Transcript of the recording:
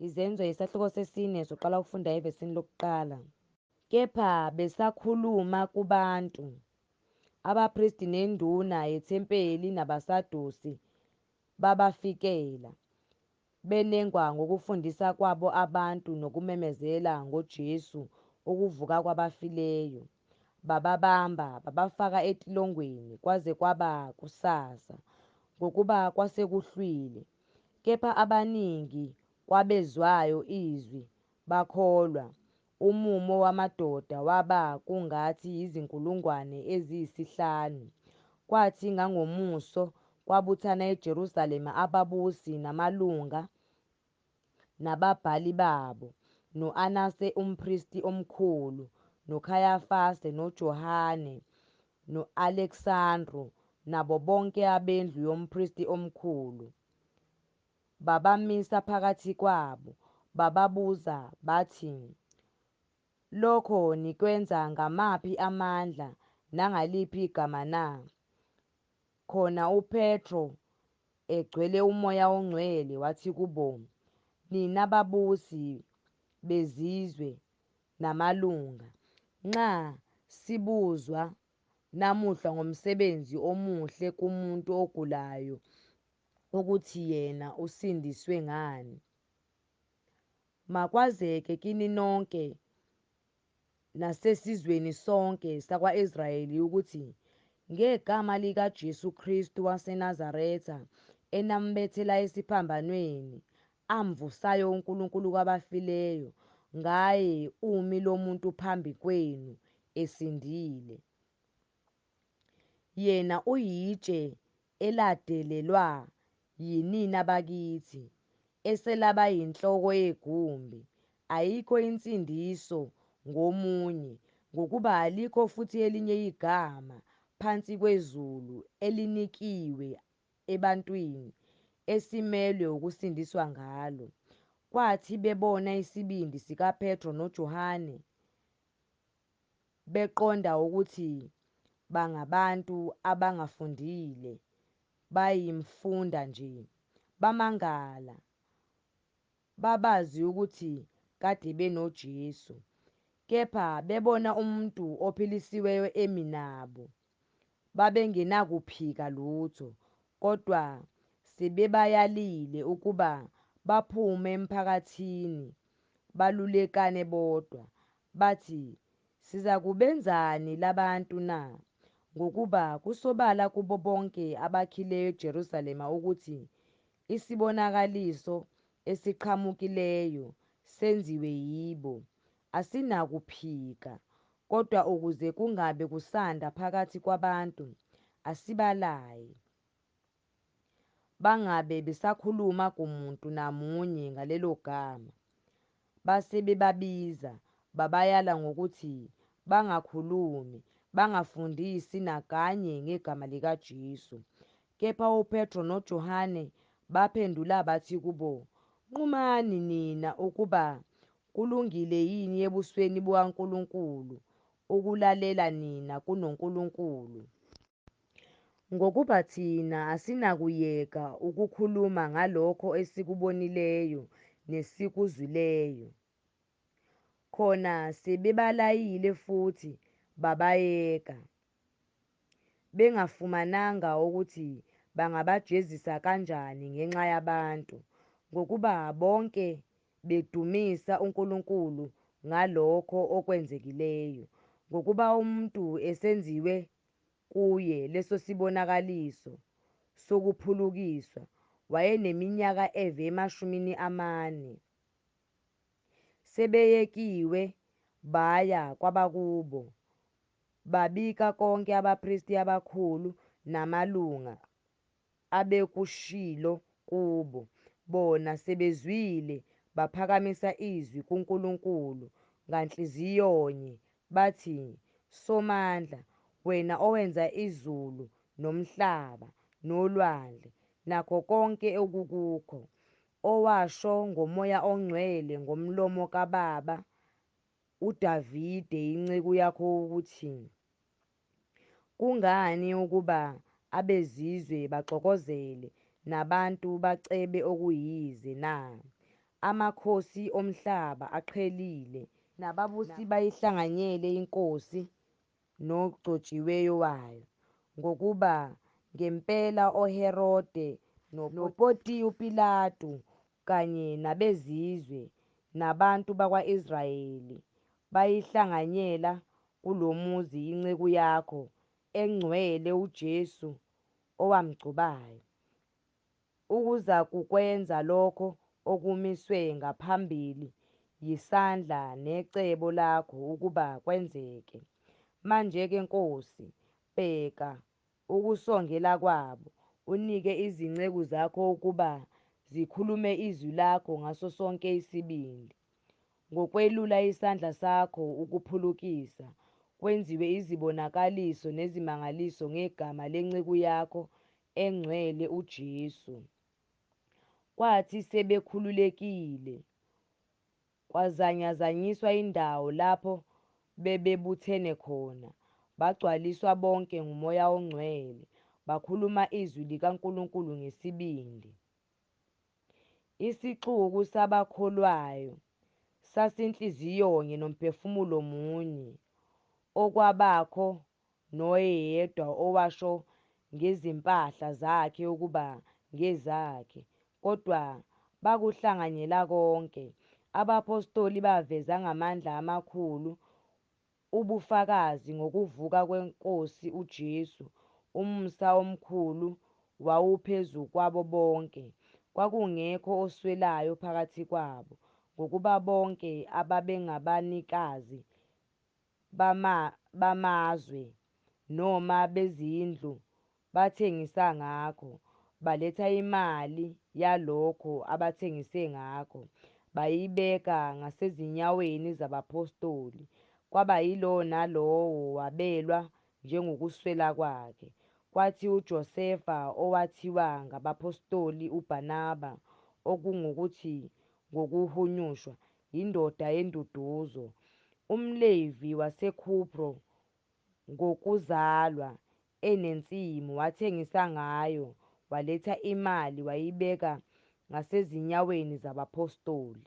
Izenzo isahluko sesine, soqala ukufunda evesini lokuqala. Kepha besakhuluma kubantu, abapristi nenduna yethempeli nabaSadusi babafikela, benengwa ngokufundisa kwabo abantu nokumemezela ngoJesu ukuvuka kwabafileyo. Bababamba, babafaka etilongweni kwaze kwaba kusasa, ngokuba kwase kuhlwile. Kepha abaningi kwabezwayo izwi bakholwa, umumo wamadoda waba kungathi yizinkulungwane eziyisihlanu. Kwathi ngangomuso kwabuthana eJerusalema ababusi namalunga nababhali babo, no-Anase umpristi omkhulu, noKhayafase, noJohane, no-Aleksandru, nabo bonke abendlu yompristi omkhulu. Babamisa phakathi kwabo, bababuza bathi, Lokho nikwenza ngamaphi amandla nangaliphi igama na? Khona uPetro, egcwele uMoya oNgcwele, wathi kubo, Nina babusi bezizwe namalunga, nxa sibuzwa namuhla ngomsebenzi omuhle kumuntu ogulayo ukuthi yena usindiswe ngani, makwazeke kini nonke nasesizweni sonke sakwa-Israyeli ukuthi ngegama likaJesu Kristu waseNazaretha, enambethela esiphambanweni, amvusayo uNkulunkulu kwabafileyo, ngaye umi lo muntu phambi kwenu esindile. Yena uyitshe eladelelwa yinina bakithi, eselaba yinhloko yegumbi. Ayikho insindiso ngomunye, ngokuba alikho futhi elinye igama phansi kwezulu elinikiwe ebantwini, esimelwe ukusindiswa ngalo. Kwathi bebona isibindi sikaPetro noJohane, beqonda ukuthi bangabantu abangafundile, bayimfunda nje, bamangala, babazi ukuthi kade benoJesu. Kepha bebona umuntu ophilisiweyo emi nabo, babengenakuphika lutho, kodwa sebebayalile ukuba baphume emphakathini, balulekane bodwa, bathi, Sizakubenzani labantu na? Ngokuba kusobala kubo bonke abakhileyo eJerusalema ukuthi isibonakaliso esiqhamukileyo senziwe yibo, asinakuphika. Kodwa ukuze kungabe kusanda phakathi kwabantu, asibalaye, bangabe besakhuluma kumuntu namunye ngalelo gama. Base bebabiza, babayala ngokuthi bangakhulumi, bangafundisi nakanye ngegama likaJesu. Kepha uPetro noJohane baphendula bathi kubo, Nqumani nina ukuba kulungile yini ebusweni bukaNkulunkulu ukulalela nina kunoNkulunkulu. Ngokuba thina asinakuyeka ukukhuluma ngalokho esikubonileyo nesikuzwileyo. Khona sebebalayile futhi babayeka, bengafumananga ukuthi bangabajezisa kanjani ngenxa yabantu, ngokuba bonke bedumisa uNkulunkulu ngalokho okwenzekileyo, ngokuba umuntu esenziwe kuye leso sibonakaliso sokuphulukiswa wayeneminyaka eve emashumini amane. Sebeyekiwe baya kwabakubo, babika konke abapristi abakhulu namalunga abekushilo kubo. Bona sebezwile baphakamisa izwi kuNkulunkulu nganhliziyonye, bathi, Somandla, wena owenza izulu nomhlaba nolwandle nakho konke okukukho, owasho ngoMoya oNgcwele ngomlomo kababa uDavide inceku yakho ukuthi, Kungani ukuba abezizwe baxokozele, nabantu bacebe okuyize na? Amakhosi omhlaba aqhelile, nababusi bayihlanganyele iNkosi noGcotshiweyo wayo. Ngokuba ngempela oHerode noPontiyu Pilatu kanye nabezizwe nabantu bakwa-Israyeli bayihlanganyela kulo muzi inceku yakho engcwele uJesu owamgcobayo, ukuzakukwenza lokho okumiswe ngaphambili yisandla necebo lakho ukuba kwenzeke. Manje-ke, Nkosi, bheka ukusongela kwabo, unike izinceku zakho ukuba zikhulume izwi lakho ngaso sonke isibindi. Ngokwelula isandla sakho ukuphulukisa, kwenziwe izibonakaliso nezimangaliso ngegama lenceku yakho engcwele uJesu. Kwathi sebekhululekile, kwazanyazanyiswa indawo lapho bebebuthene khona, bagcwaliswa bonke nguMoya oNgcwele, bakhuluma izwi likaNkulunkulu ngesibindi. Isixuku sabakholwayo sasinhliziyonye nomphefumulo munye. Akwabakho noyedwa owasho ngezimpahla zakhe ukuba ngezakhe, kodwa bakuhlanganyela konke. Abaphostoli baveza ngamandla amakhulu ubufakazi ngokuvuka kweNkosi uJesu, umusa omkhulu wawuphezu kwabo bonke. Kwakungekho oswelayo phakathi kwabo, ngokuba bonke ababengabanikazi bamazwe noma bezindlu bathengisa ngakho, baletha imali yalokho abathengise ngakho, bayibeka ngasezinyaweni zabaphostoli. Kwaba yilowo nalowo wabelwa njengokuswela kwakhe. Kwathi uJosefa, owathiwa ngabaphostoli uBarnaba, okungukuthi ngokuhunyushwa, indoda yenduduzo, umLevi waseKhupro ngokuzalwa, enensimu, wathengisa ngayo, waletha imali, wayibeka ngasezinyaweni zabaphostoli.